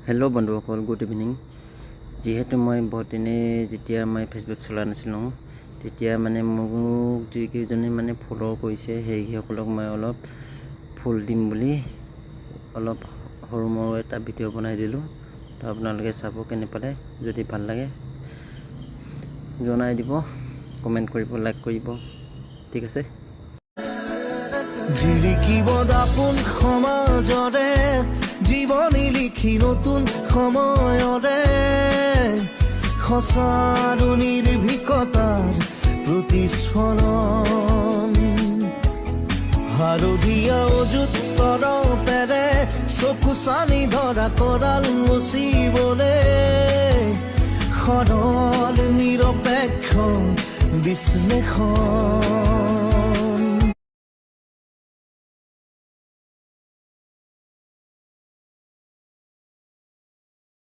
Hello' বন্ধুসকল, good evening. যিহেতু মই বহুত দিনেই যেতিয়া মই ফেচবুক চলোৱা নাছিলোঁ, তেতিয়া মানে মোক যিকেইজনে মানে ফ'ল' কৰিছে, সেইসকলক মই অলপ ফুল দিম বুলি অলপ সৰু মৰু এটা ভিডিঅ' বনাই দিলোঁ। তো আপোনালোকে চাব, কেনে পালে। যদি ভাল লাগে জনাই দিব, কমেণ্ট কৰিব, লাইক কৰিব। ঠিক আছে। জিলিকিব দাপোন সমাজৰে, জীৱনী লিখি নতুন সময়ৰে, সঁচা আৰু নিৰ্ভীকতাৰ প্ৰতিস্ফলন। হালধীয়া অযুত তৰপেৰে চকু চানি ধৰা কৰাল মচিবলে সৰল নিৰপেক্ষ বিশ্লেষণ।